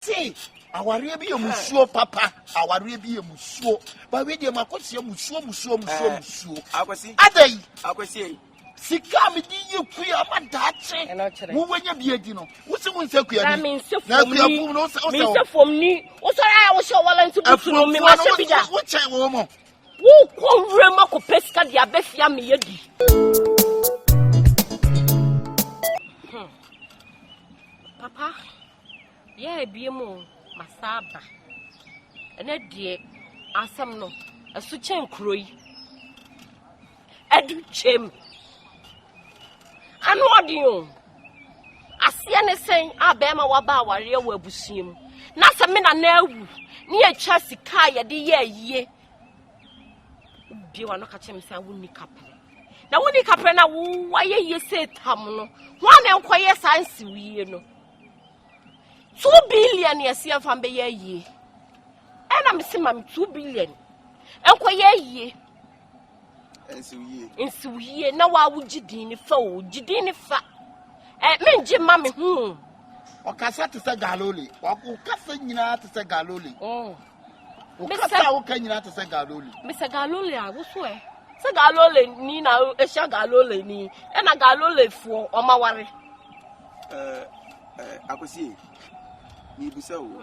Se awareɛ bi yɛ musuo papa, awareɛ bi yɛ musuo. Ba wei deɛ makɔhyia musuo musuo musuo Eh, musuo. Akwasi. Ada yi. Akwasi. Sika a mede yɛ kua ama daakye. Ɛna ɔkyerɛ. Wowanya bi adi no. Wo se wo nsɛ kua Na ni. me nse Na fam kua ni. fum no wo sɛ wo Me sɛ nse fam ni. Wosɔre a wohyɛ wɔlɛnti butu no me Afuomfoɔ ma no hyɛ bi da. wo kyɛn wɔn mo. Wokɔ nwura mu akɔpɛ sika de aba fie ama yɛadi. Papa, yɛ abie mu o, masa aba. Ɛnɛ deɛ asɛm no, ɛso kyɛn kuro yi. Ɛdu kyɛm. Ano ɔden o. Aseɛ ne sɛn a bɛrima waba awareɛ wɔ abusua mu. Na sɛ me nana awu, ne yɛtwa sika a yɛde yɛ ayie. Wobie w'ano ka kyerɛ me sɛ wonni kaprɛ. Na wonni kaprɛ na wowayɛ yie sɛ tam no. Hwan na nkɔyɛ saa nsiwie no? 2 billion yɛsi yɛmfa mbɛyɛ ayie. Ɛna mese ma me 2 billion. Nkɔyɛ ayie. Nsiwie. Nsiwie na waa wogye din ne fa o. Gye din ne fa. Ɛ mengye ma me ho. Ɔkasa te sɛ galole. Ɔkasa nyinaa te sɛ galole. Ɔkasa a woka nyinaa te sɛ galole. Mesɛ galole a woso ɛ. Sɛ galole ni na ehyia galole ni. Ɛna galole foɔ ɔma ware. Ɛɛ ɛɛ Akwasi, mibisa o.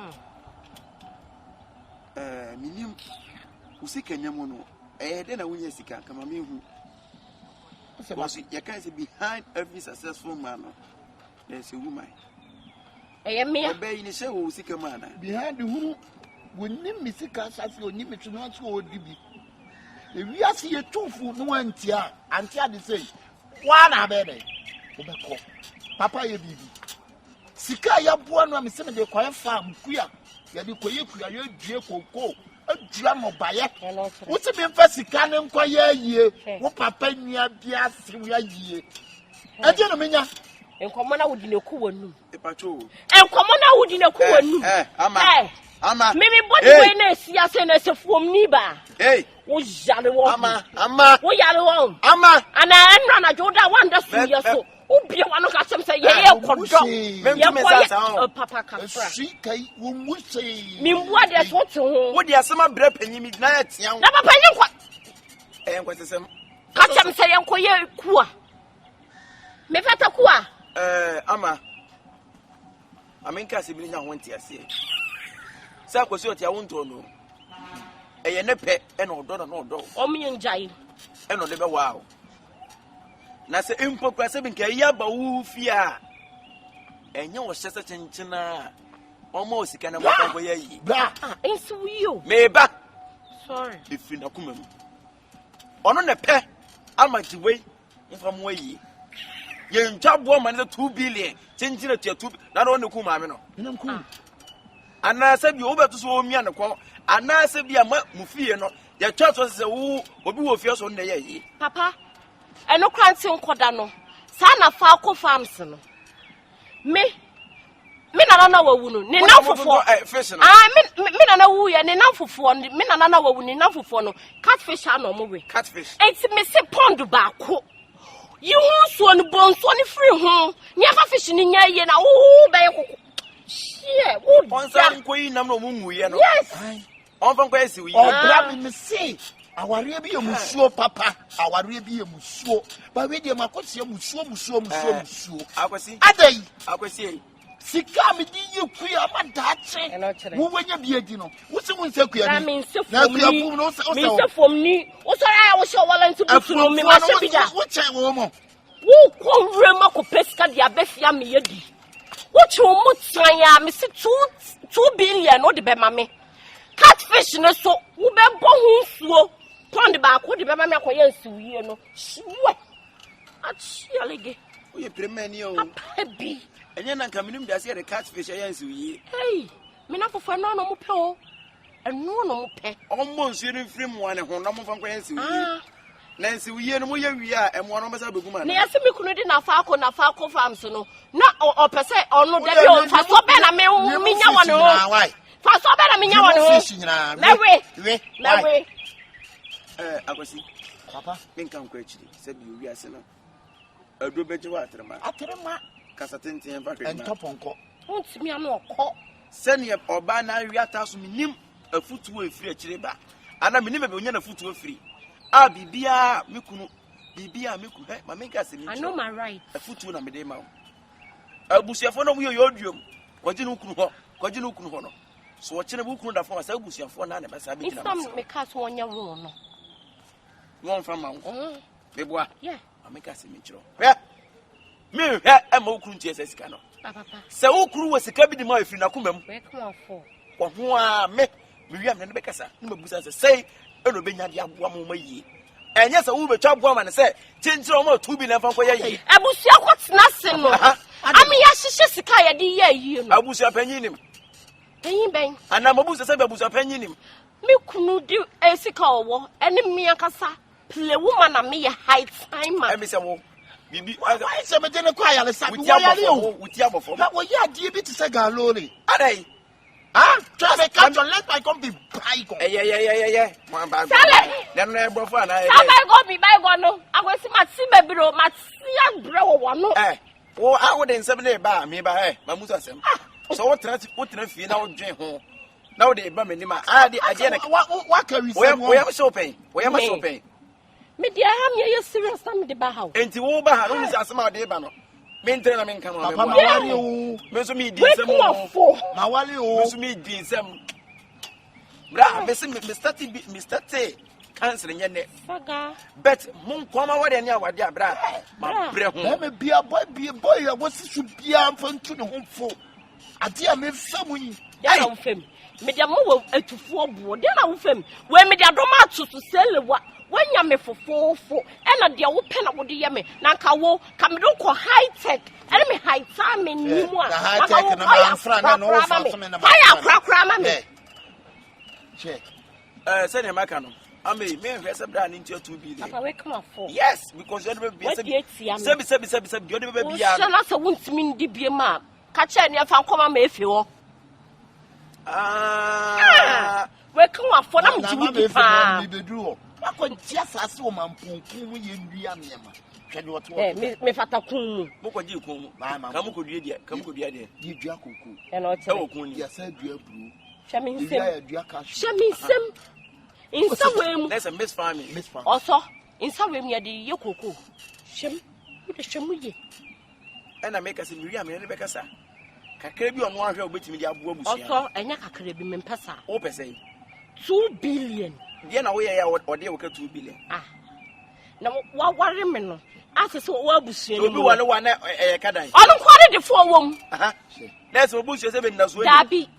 Ɛɛ minim wo sika nya mu no. Ɛyɛ dɛ na wonya sika kama mehu. Because yɛka sɛ behind every successful man no, there's a woman. Ɛyɛ mmea. Ɔbɛ yi ne hyɛ wɔ wo sika mu ana? Behind hunu, wɔnim me sika asase, onim me so no ase ɔdi bi. Ewiase yɛ tufu no antia, ante ade sɛ waa na abɛɛ dɛ. Wobɛkɔ. Papa yɛ biribi. Sika a yɛaboa no a mesɛ mede kɔyɛ farm kua. Yɛde kɔyɛ kua, yɛdue koko, adua nnɔbaeɛ. Wo se memfa sika ne nkɔyɛ ayie. Wo papa nua bi ase wo ayie. Ɛdeɛ na menya. Nkɔmmɔ na wodi n'eku wɔ num. Epacho. Nkɔmmɔ na wodi n'eku wɔ num. Ama. Ama. Mimi bɔ di wei na esi ase na ese fuom ni ba. Hey. Wo yare wɔ. Ama. Ama. Wo yare wɔ. Ama. Ana ɛnura na dwo da wanda su yɛ so. Wo bie wa no ka kyɛm sɛ yɛ yɛ kɔdɔ. Yɛ kɔ yɛ papa kafra. Esi kai wo mu se. Mi mbu adeɛ so te ho. Wo de asɛm abrɛ panyin mi na yɛ tea ho. Na papa nye nkɔ. Ɛyɛ nkɔsɛsɛm. Ka kyɛm sɛ yɛn kɔ yɛ kua. Mefata kua. Ama. Amenka asɛm bi nya ho nte aseɛ. Sɛ Akwasi ɔte awo ntɔ no. Ɛyɛ ne pɛ ɛna ɔdɔ na ɔdɔ. Ɔmo yɛ ngyae. Ɛna ɔde bɛwaa o. Na sɛ mpo kura sɛ bi nka ɛyɛ aba wo fie a ɛnyɛ ɔhyɛ sɛ kyenkyen a ɔma wo sika na mɔkɔ nkɔyɛ yie. Bra. Ah, nsi wo yie o. Meba. Sorry. Efiri n'akoma mu. Ɔno na pɛ ama gye wei nfa mu ayie. Yɛntwa boɔ ma ne sɛ 2 billion kyenkyen atua 2 na na ɔne ku maame no. Ɛnam ku. Anaasɛ bi wobɛto so ɔmia ne kɔn anaasɛ bi ama mu fie no yɛtwa so sɛ wo obi wɔ fie so no na ɛyɛ yie. Papa, ɛno kora nte nkɔda no saa na fa akɔ farms no. Me nana na wawu no ne nam fofoɔ. Ah, me nana wu yɛ ne nam fofoɔ, me nana na wawu ne nam fofoɔ no catfish ana ɔmo we. Catfish. Enti me se pond baako. Yi ho nsuo no bɔ nsuo no firi ho. Nneɛma fish no nya yie na wo bɛyɛ koko. Hyɛ wo da. Ɔnsa nkɔ yi nam na ɔmo nwuyɛ no. Yes. Ɔnfa nkɔ esi yi. Ɔbra mi me se awareɛ bi yɛ musuo papa, awareɛ bi yɛ musuo. Ba wei deɛ makɔhyia musuo musuo musuo musuo. Akwasi. Ada yi. Akwasi. Sika a mede yɛ kua ama daakye. Wowanya bi adi no. Wo se wo nsɛ kua Na ni. me nse Na fam kua ni. fum no wo sɛ wo Me sɛ nse fam ni. Wosɔre a wohyɛ wɔlɛnti butu no me ma hyɛ bi da. Wo kyɛn wɔn mo. Wokɔ nwura mu akɔpɛ sika de aba fie ama yɛdi. Wotwe wo mu tan a mese 2 billion wode bɛma me. Catfish no so wobɛbɔ ho nsuo pond baako de bɛma me akɔyɛ nsiwie no. Hyiwɛ. Akyialege. Woyɛ piremani o. Papa bi. Ɛnyɛ na nka menim de ase yɛde catfish ɛyɛ nsiwie. Hey, me na fofoɔ ɛno na ɔmo pɛ o. Ɛno na ɔmo pɛ. Ɔmmɔ nsuo no mfiri mmoa ne ho na ɔmomfa nkɔyɛ nsiwie. Na nsiwie no moyɛ wie a ɛmmoa no ɔmbɛsa bɛgu ma Na yɛsɛ me kunu de nafa akɔ nafa akɔ farms no na ɔpɛ sɛ ɔno da bi o fa so bɛn na me menya wɔ ne ho. Fa so bɛn na menya wɔ ne ho. Mɛwe. Mɛwe. Akwasi. Papa. Menka nkɔ akyiri sɛ bi owi ase no. Aduro bɛgye wɔ atrema. Atrema. Kasa tenten fa hwɛ. Ɛntɔ pɔnkɔ. Wontumi ano ɔkɔ. Sɛdeɛ ɔbaa no awe ataa so menim afutuo a ɛfiri akyire ba anaa menim baabi ɔnya n'afutuo firi a biribiara me kunu biribiara me kunu hɛ ma menka asɛm I know my right. Afutuo na mede ma wo. Abusuafoɔ no wɔyɛ yɛ kɔgye ne kunu hɔ kɔgye ne kunu hɔ no so ɔkyerɛ wo kunu da fam a saa abusuafoɔ no na ɛbɛsa bɛgyina ma meka so wɔnyɛ wo no wɔmfa ma wo mm. Meboa. Yeah. Ma menka asɛm nkyerɛ wo. Hwɛ, menhwɛ ɛma wo kunu ntua saa sika no. Sɛ wo kunu wɔ sika bi de ma ɛfiri n'akoma mu. Wɔ ho a me mewie a mene no bɛkasa ne mabusa sɛ sɛi ɛna ɔbɛnya de aboa mo ma yie. Ɛnyɛ sɛ wobɛtwa aboa ma no sɛ kyenkyerɛ ɔma tu bi na ɛmfa nkɔyɛ yie. Abusua kɔtena ase no ame yɛahyehyɛ sika a yɛde yɛ ayie no. Abusua panyin nim. Panyin bɛn? Anaa mabusa sɛ abusua panyin nim. Me kunu de eh, sika ɔwɔ ɛne me ankasa Play woman na meyɛ high timer. Ɛmi sɛ wo biribi. Why sɛ mede ne kɔ ayaresa bi wɔyare o. Wuti abɔfo. Na wɔyɛ adeɛ bi te sɛ galore. Adai. Ah, try me catch on let bygone be bygone. Ɛyɛ yɛ yɛ yɛ yɛ. Sale. Nanu na ɛbɔfo ana ɛyɛ. Sa bygone be bygone no. Akwesi ma ti bebiri o ma ti abrɛ wɔ wɔn no. Ɛ wo a wo de nsɛm ne ba mi ba ɛ ma musa asɛm. Sɛ wo tena wo tena fie na wo dwen ho. na wode ba m'anim a ade adeɛ na waka wisɛm wɔyɛ ma hyɛ pɛn wɔyɛ ma hyɛ pɛn me deɛ ha me yɛ serious na me de ba ha o enti wo ba ha no sɛ asɛm a wode ba no mentrɛ na menka no papa ma wale o me nso medi nsɛm o ma wale o me nso medi nsɛm bra me se me start me start cancer nyɛ nɛ but mo nkɔma wɔde ne awade a bra ma brɛ ho bɛrima bia bɔ bia bɔ yɛ wɔsi so bia mfa ntu ne ho fo Adeɛ a mefa mu yi. Deɛ na wofa mu. Mede ama wɔ atufoɔ boɔ. Deɛ na wofa mu. Wei mede adɔm ato so sɛ lewa. Woanya me fofoofo. Ɛna deɛ wopɛ na wode yɛ me. Na nka wo, ka mede wokɔ high tech. Ɛne me high time me ni mu a. Na high Nka tech wo no kɔyɛ manfra na na akorakora wofa ma me. so me na Kɔyɛ manfra. akorakora ma me. Hwɛ. Eh, sɛdeɛ maka no ama yi menhwɛ sɛ berɛ a ne ntua 2 billion Papa wei kama fo. Yes, because ɔde bɛ bia Wadi atia me. sɛbi sɛbi sɛbi sɛbi deɛ ɔde bɛbɛ biara Wohyɛ no na sɛ wontumi ndi bie mu a, Ka kyerɛ no yɛmfa nkɔma ma efi hɔ. Ah. Weka wafɔ na megye wo di paa. Mebɛduru hɔ. Wakɔgye asase wɔ mamponku mu yɛ nnua nneɛma. Hwɛ deɛ ɔte hɔ. Eh, mefata kun mu. Mokɔgye kun mu. Ka mokɔdua deɛ, ka mokɔdua deɛ. Yɛdua koko. Ɛna ɔkyerɛ. Ɛwɔ kun ni. Yɛsɛ dua aburo. Hwɛ me nsɛm. Yɛdua cashew. Hwɛ me nsɛm. Nsa wei mu. That's a miss farming. Miss farming. Ɔsɔ. Nsa wei mu yɛde yɛ koko. Hwɛ mu. Wode hwɛ mu yie. Ɛna meka sɛ mewie a mene no bɛkasa kakra bi ɔno ahwɛ a wobɛtumi de aboa abusua ɔsɔ ɛnyɛ kakra bi mempɛ saa. Wopɛ sɛ 2 billion. Deɛ na woyɛ yɛ a ɔde wo ka 2 billion? Ah, na waware me no asɛ sɛ wɔwɔ abusua no obi mu wale wa na ɛyɛ ka dan. Ɔno nko ade defoɔ wɔ mu. Na ɛsɛ obusuo sɛ bɛnida so ani. Daabi.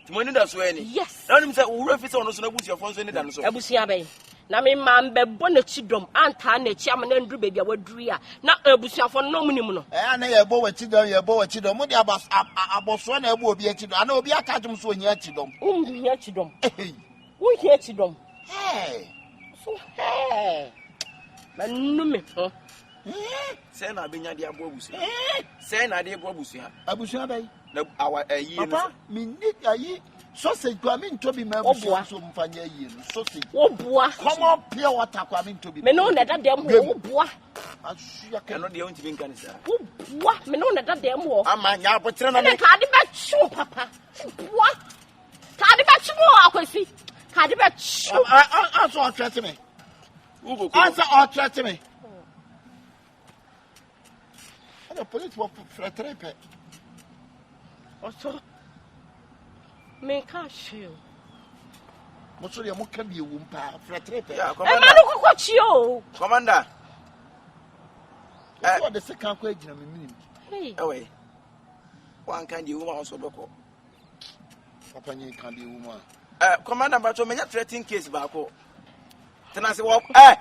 Tuma ani da so ani. Yes. Na wonim sɛ owura fi sɛ ɔno so no abusuafoɔ nso ani da no so. Abusua bɛn na me maa mbɛbɔ n'akyi dɔm antaa n'akyi ama no anduru baabi a waduru yi a na abusuafoɔ no na ɔmo nim no. Ɛyɛ a na yɛbɔ w'akyi dɔm, yɛbɔ w'akyi dɔm. Mode abas abɔsoɔ na ɛbɔ obi akyi dɔm. Anaa obi aka akyem so ohia akyi dɔm. Wonhia akyi dɔm. Hey. Wonhia akyi dɔm. Hey. So hey. Manu me ho. Sɛ na abɛnya de aboa abusua. Sɛ na ade aboa abusua. Abusua bɛyi. Na awa ayie no. Papa, menni ayi sausage kwa mentɔ bi ma abusua nso mfa nyɛ ayie no sausage. Woboa. Common pure water kwa mentɔ bi. Me ne wo na ɛda dɛm hɔ woboa. Asua kɛ. Ɛno deɛ wontumi nka ne saa. Woboa me ne wo na ɛda dɛm hɔ. Ama nya abokyerɛ na me. Ɛna kaade bɛkye wo papa. Woboa. Kaade bɛkye wo Akwasi. Kaade bɛkye wo. Asɛ ɔtrɛte me. Asɛ ɔtrɛte me. Ɛna polisi wɔ frɛtere pɛ. Ɔsɔ menka hwee o. Mo so deɛ moka bi ewom paa frɛtere pɛ. Ɛma no kɔkɔ kyi o. Commander. Ɛ ɔde sika akɔ agyina me minim. Ɛwɔ yi. Wanka deɛ ewom a ɔsɔ bɛkɔ. Papa nyi ka deɛ ewom a. Ɛ commander mpatwɔ menya threatening case baako. Tena ase wɔ ɛ.